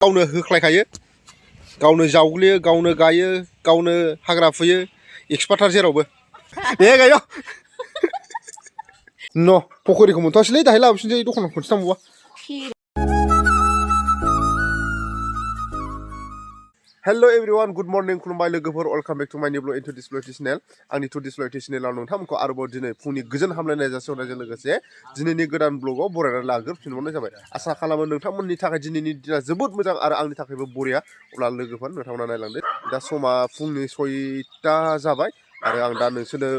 गावनो होख्लायखायो गावनो जावग्लियो गावनो गायो गावनो हाग्रा फुयो एक्सपार्टार जेरावबो दे गायो न' पकरिखौ मोनथ'वासैलै दाहाय लाबोफिनसै दखानाव खनसे थांबावबा हेलो एवरीवन गुड मर्निं खुलुमबाय लोगोफोर वेलकाम बेक टू माय न्यू ब्लॉग इनटू दिस ब्लॉग चैनल आंनि टू दिस ब्लॉग चैनलाव नोंथांमोनखौ आरोबाव दिनै फुंनि गोजोन हामलायनाय जासिहरनायजों लोगोसे दिनैनि गोदान ब्लगाव बरायनानै लाग्रोफिनबावनाय जाबाय आसा खालामो नोंथांमोननि थाखाय दिनैनि दिना जोबोद मोजां आरो आंनि थाखायबो बरिया अब्ला लोगोफोर नोंथांमोना नायलांदो दा समा फुंनि 6टा जाबाय आरो आं दा नोंसोरनो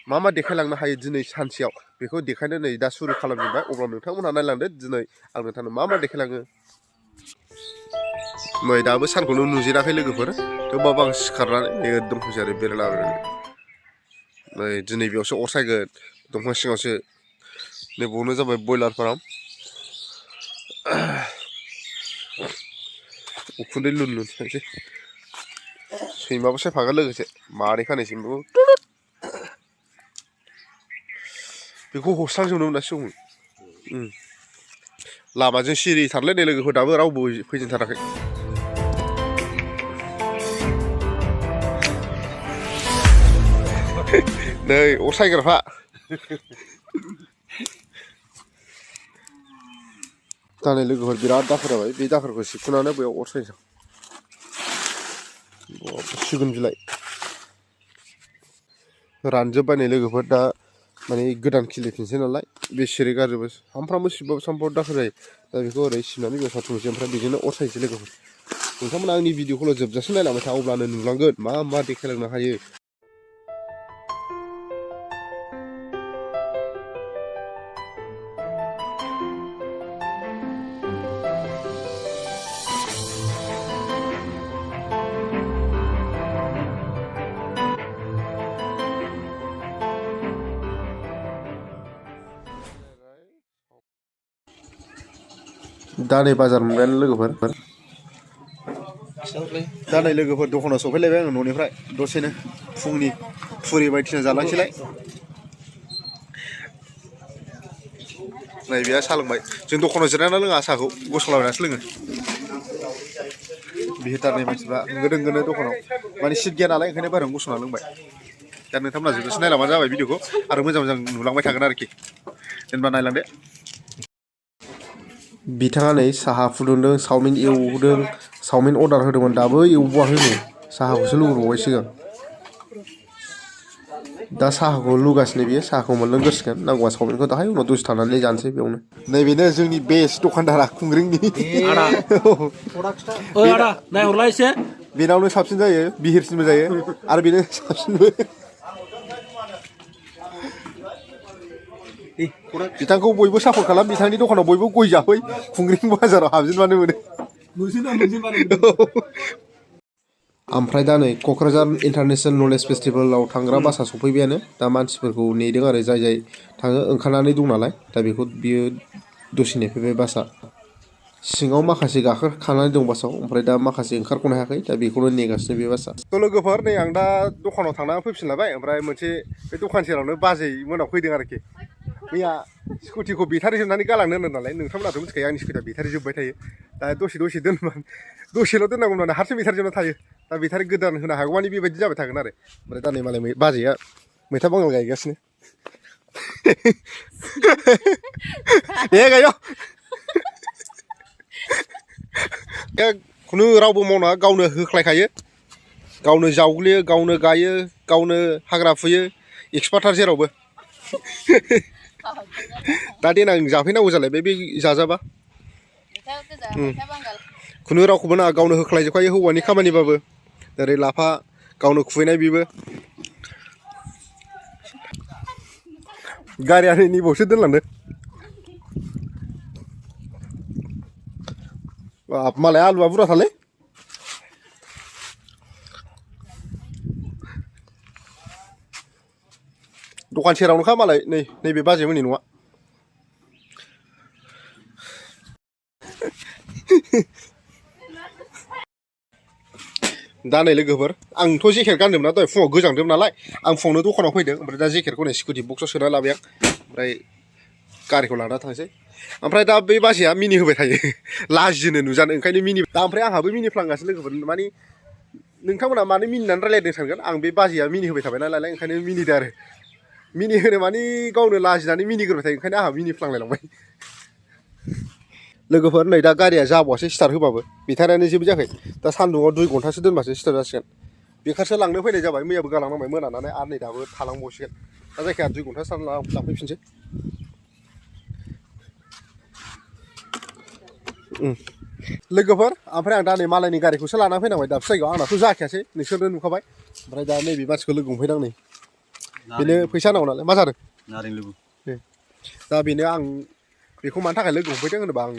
मा देखायलांनो हायो दिनै सानसेयाव बेखौ देखायनो नै दा सुरु खालामजोबबाय अब्ला नोंथांमोनहा नायलांदो दिनै आं नोंथांनो मा देखायलाङो नै दाबो सानखौनो नुजेराखै लोगोफोर थेवबाबो आं सिखारनानै एकदम फैसारि बेरायलाबायनानै नै दिनै बेयावसो अर सायगोन दंफां सिङावसो नैबावनो जाबाय बयलार फार्म उखुन्दै लुन लुन थांसै सैमाबो सायफागोन लोगोसे मानै खानायसै बेखौ हस्रांजोबनोमोन ना सिगाङाव लामाजों सिरिथारलै नै लोगोफोर दाबो रावबो फैजेनथाराखै नै अर सायग्राफ्रा दा नै लोगोफोर बिराद दाखोर जाबाय बे दाखोरखौ सिबख'नानै बेयाव अर सायनोसै सिगुन बिलाइ रानजोब्बाय नै लोगोफोर दा माने गोदान खिलिफिनसै नालाय बे सिरि गारजोबो सामफ्रामबो सिबबाबो सामफ्रामबो दाखोर जायो दा बेखौ ओरै सिबनानै बेयाव साथुमनोसै ओमफ्राय बेजोंनो अर सायनोसै लोगोफोर नोंथांमोना आंनि भिडिअखौल' जोबजासिम नायलांबाय था अब्लानो नुलांगोन मा देखायलांनो हायो दा नै बाजार मोनबायानो लोगोफोर दा नै लोगोफोर दखानाव सफैलायबाय आङो न'निफ्राय दसेनो फुंनि फुरि बायदिसिना जालांसैलाय नै बेहा साहा लोंबाय जों दखानाव जिरायना लोङा साहाखौ गसंलाबायनासो लोङो बिहिटारनि मानसिफ्रा होंगो दोंगोनो दखानाव माने सिट गैया नालाय ओंखायनो बाहेरायावनो गसंना लोंबाय दा नोंथांमोना जोबजासे नायलांबानो जाबाय भिडिअखौ आरो मोजां नुलांबाय थागोन आरोखि जेनेबा नायलांदो बिथाङा नै साहा फुदुंदों चावमिन एवदों चावमिन अर्डार होदोंमोन दाबो एवबावाखै साहाखौसो लुग्रोबावबाय सिगां दा साहाखौ लुगासिनो बियो साहाखौ मोनलोंग्रोसिगोन नांगौबा चावमिनखौ दाहाय उनाव दसे थानानै जानोसै बेयावनो नैबेनो जोंनि बेस्ट दखानदारा खुंग्रिंनि नायहरला एसे बेनावनो साबसिन जायो बिहिरसिनबो जायो आरो बेनो साबसिनबो बिथांखौ बयबो सापर्ट खालाम बिथांनि दखानाव बयबो गय जाफै खुंग्रिं बाजाराव हाबजेनबानो मोनो ओमफ्राय दा नै क'क्राझार इन्टारनेशनेल नलेज फेस्टिभेलाव थांग्रा बासआ सफैबायानो दा मानसिफोरखौ नेदों आरो जाय थाङो ओंखारनानै दं नालाय दा बेखौ बियो दसे नेफैबाय बासआ सिङाव माखासे गाखोखानानै दं बासाव ओमफ्राय दा माखासे ओंखारख'नो हायाखै दा बेखौनो नेगासिनो बे बासआ लोगोफोर नै आं दा दखानाव थांनानै फैफिनलायबाय ओमफ्राय मोनसे बे दखान सेरावनो बाजै मोनाव फैदों आरोखि मैया स्कुटिखौ बेटारि जोबनानै गालांनो होनदों नालाय नोंथांमोनाथ' मिथिखायो आंनि स्कुटिया बेटारि जोबबाय थायो दा दसे दोनबानो दसेल' दोननांगौ होननानै हारसिं बेटारि जोबना थायो दा बेटारि गोदान होनो हागौ मानि बेबायदि जाबाय थागोन आरो ओमफ्राय दा नै मालाय बाजैया मैथा बांगाल गायगासिनो दे गाय' खुनु रावबो मावना गावनो होख्लायखायो गावनो जावग्लियो गावनो गायो गावनो हाग्रा फुयो एक्सपार्टार जेरावबो दा देनां जाफैनांगौ जालायबाय बे जाजाबा खुनु रावखौबो नाङा गावनो होख्लायजोबखायो हौवानि खामानिबाबो ओरै लाफा गावनो खुबैनाय बेबो गारिया नैबावसो दोनलांदो मालाय आलुआ बुरजाथारलै दखान सेरावनोखा मालाय नैबे बाजैमोननि न'आ दा नै लोगोफोर आंथ' जेकेट गानदोंमोन ना दहाय फुङाव गोजांदोंमोन नालाय आं फुङावनो दखानाव फैदों ओमफ्राय दा जेकेटखौ नै स्कुटि बक्सआव सोना लाबाय आं ओमफ्राय गारिखौ लाना थांसै ओमफ्राय दा बै बाजैया मिनि होबाय थायो लाजिनो नुजानो ओंखायनो मिनि दा ओमफ्राय आंहाबो मिनिफ्लांगासिनो लोगोफोर माने नोंथांमोना मानो मिनिनानै रायलायदों सानगोन आं बे बाजैया मिनि होबाय थाबाय नालाय ओंखायनो मिनिदों आरो मिनि होनो माने गावनो लाजिनानै मिनिग्रोबाय थायो ओंखायनो आंहा मिनिफ्लांलायलांबाय लोगोफोर नै दा गारिया जाबावासै स्टार्ट होबाबो बेटारियानो जेबो जायाखै दा सान्दुङाव 2 घन्टासो दोनबासो स्टार्ट जासिगोन बेखारसो लांनो फैनाय जाबाय मैयाबो गालांनांबाय मोनानानै आरो नै दाबो थालांबावसिगोन दा जायखिया 2 घन्टासो लांफैफिनसै लोगोफोर ओमफ्राय आं दा नै मालायनि गारिखौसो लाना फैनांबाय दाबसे जायगायाव आंनाथ' जाखायासै नोंसोरनो नुखाबाय ओमफ्राय दा नैबे मानसिखौ लोगो हमफैदों नै बेनो फैसा नांगौ नालाय मा जादों नारें लेबु दा बेनो आं बेखौ मानि थाखाय लोगो हमफैदों होनोबा आं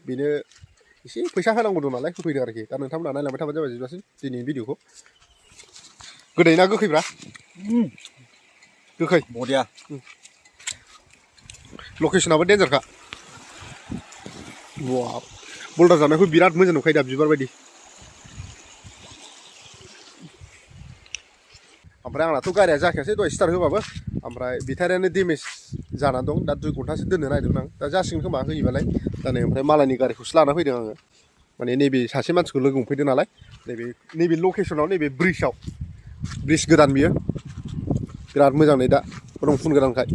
बेनो एसे फैसा होनांगौ दं नालाय होफैदों आरोखि दा नोंथांमोना नायलांबाय थाबानो जाबाय जोबजासिम दिनैनि भिडिअखौ गोदै ना गोखैब्रा गोखै बरिया लकेसनाबो डेन्जारखा वाव बल्दार जानायखौ बिराद मोजां नुखायो दा बिबार बायदि ओमफ्राय आंनाथ' गारिया जाखायासै दहाय स्टार्ट होबाबो ओमफ्राय बेटारियानो डेमेज जानानै दं दा 2 घन्टासो दोननो नागिरदोंमोन आं दा जासिगोन खोमा होयोबालाय दा नै ओमफ्राय मालायनि गारिखौसो लाना फैदों आङो माने नैबे सासे मानसिखौ लोगो हमफैदों नालाय नैबे लकेसनाव नैबे ब्रिजआव ब्रिज गोदान बियो बिराद मोजां नै दा रं फुन गोदानखाय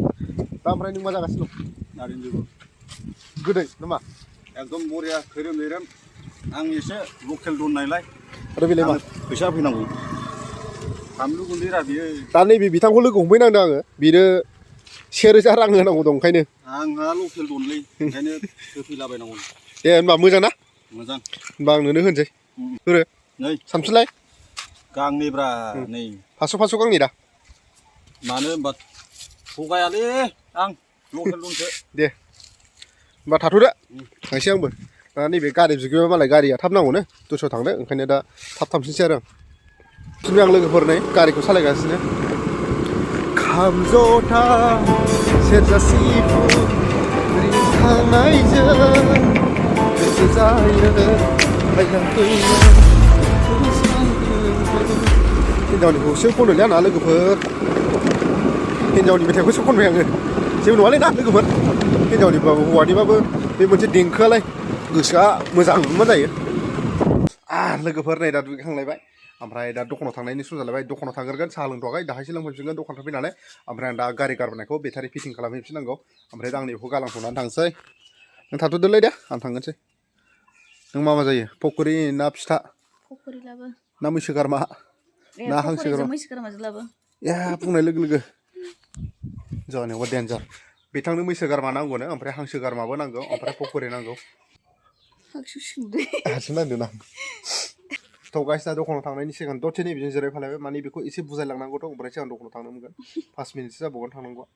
दा ओमफ्राय नों मा जागासिनो दं नारें लेबु गोदै नामा एकदम बरिया खैरोम दैरोम आं एसे लकेल दन नायलाय आरो बेलाय मा फैसा फैनांगौ फानलु गुन्दैरा बियो दा नैबे बिथांखौ लोगो हमफैनांदों आङो बेनो 1000 रां होनांगौ दं ओंखायनो आंहा लकेल दनलै ओंखायनो होफैलाबायनांगौ दे होनबा मोजां ना मोजां होनबा आं नोंनो होनोसै होरो नै सानसुलाय गांनैब्रा नै 500 गांनै दा मानो होनबा थगायालै आं लकेल दनसो दे होनबा थाथ'दो थांसै आंबो दा नैबे गारि बिगोमाया मालाय गारिया थाब नांगौनो दस्रायाव थांनो ओंखायनो दा थाब थांफिनसै आरो आं लोगोफोर नै गारिखौ सालायगासिनो खाम जथा सेरजा सिफुं रिंखांनायजों गोसो जायो हिन्जावनिखौसो खनोलै आंना लोगोफोर हिन्जावनि मेथाइखौसो खनबाय आङो जेबो नङालै ना लोगोफोर हिन्जावनिबाबो हौवानिबाबो बे मोनसे देंखोआलाय गोसोआ मोजां मा जायो लोगोफोर नै दा दुगैखांलायबाय ओमफ्राय दा दखानाव थांनायनि सम जालायबाय दखानाव थांग्रोगोन साहा लोंथ'वाखै दाहायसो लोंफैफिनगोन दखानाव फैनानै ओमफ्राय आं दा गारि गारबोनायखौ बेटारि फिटिं खालामहैफिननांगौ ओमफ्राय दा आं बेखौ गालांथ'नानै थांसै नों थाथ'दोलै दे आं थांगोनसै नों मा जायो पकरि ना फिथा पकरि लाबो ना मैसो गारमा ना हांसो गारमा ए बुंनाय लोगो लोगो जानायावबा डेन्जार बिथांनो मैसो गारमा नांगौनो ओमफ्राय हांसो गारमाबो नांगौ ओमफ्राय पकरि नांगौ हारसिं नांदों ना गाइस दा दखानाव थांनायनि सिगां दसे नैबेजों जिरायफालायबाय माने बेखौ एसे बुजायलांनांगौ दं ओमफ्राय सिगां दखानाव थांनो मोनगोन 5 मिनिटसो जाबावगोन थांनांगौआ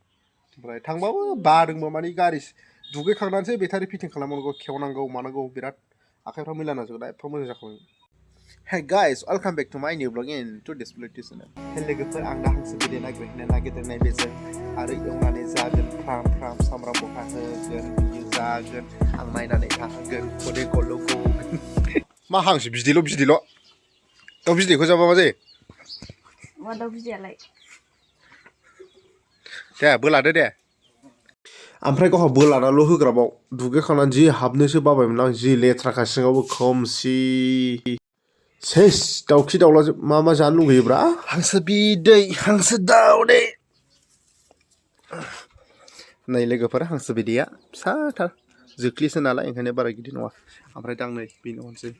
ओमफ्राय थांबाबो बादोंबो माने गारि दुगैखांनानैसो बेटारि फिटिं खालामनांगौ खेवनांगौ मानांगौ बिराद आखाइफ्रा मैला नांजोबो दा एफा मोजां जाखाबाय Hey guys, welcome back to my new vlog in today's vlog channel. Hey लोगोफोर आं दा हांसो बिदै नागिरनाय बेजों आरो एवनानै जागोन फ्राम फ्राम सामब्राम बटा होगोन बियो जागोन आं नायनानै थागोन खदै गल' गगोन मा हांसो बिदैल' दाउ बिदैखौ जाबा मा जायो मा दाउ बिदैयालाय दे बोलादो दे ओमफ्राय गावहा बोलानाल' होग्राबाव दुगैखांनानै जि हाबनोसो बाबायमोन आं जि लेथ्राखा सिङावबो खोमसि सेस दाउखि दाउलाजों मा जानो लुगैयोब्रा हांसो बिदै हांसो दाउदै नै लोगोफोर हांसो बिदैया फिसाथार जोख्लिसो नालाय ओंखायनो बारा गिदिर नङा ओमफ्राय दा आं नै बेनो हरसै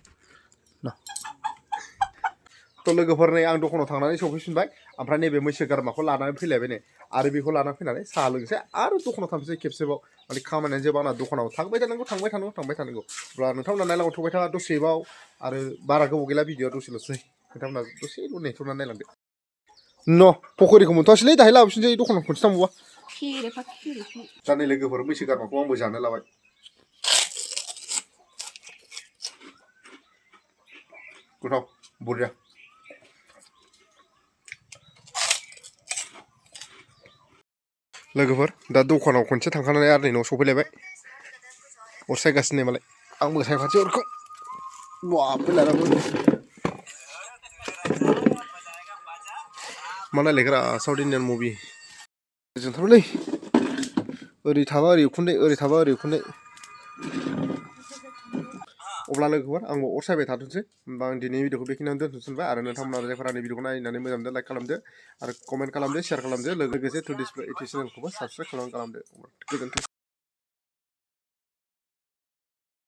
थ' लोगोफोर नै आं दखानाव थांनानै सफैफिनबाय ओमफ्राय नैबे मैसो गारमाखौ लानानै फैलायबाय नै आरो बेखौ लानानै फैनानै साहा लोंसै आरो दखानाव थांसै खेबसेबाव माने खामानियानो जोबा आंना दखानाव थांबाय थानांगौ अब्ला नोंथांमोना नायलांबाय थाबाय था दसेबाव आरो बारा गोबाव गैला भिडिअआ दसेल'सै नोंथांमोना दसेल' नेथ'नानै नायलांदो न' पकरिखौ मोनथ'वासैलै दाहाय लाबोफिनसै दखानाव खनसे थांबावबा दा नै लोगोफोर मैसो गारमाखौ आंबो जानो लाबाय गोथाव बरिया लोगोफोर दा दखानाव खनसे थांखानानै आरो नै न'आव सफैलायबाय अर सायगासिनो मालाय आंबो सायखासै अरखौ बाबरे लानांगौ मा नायलायग्रा साउथ इन्डियान मुभि जोंथारलै ओरै थाबा ओरै उखुन्दै ओरै थाबा ओरै उखुन्दै अब्ला लोगोफोर आंबो अर सायबाय थाथोंसै होमबा आं दिनैनि भिडिअखौ बेखिनियावनो दोनथ'सनबाय आरो नोंथांमोना जायफोरा आंनि भिडिअखौ नायनानै मोजां मोनदों लाइक खालामदो आरो कमेन्ट खालामदो शेयार खालामदो लोगोसे टु दिस चेनेलखौबो साबस्क्राइब खालामदो गोजोन्थों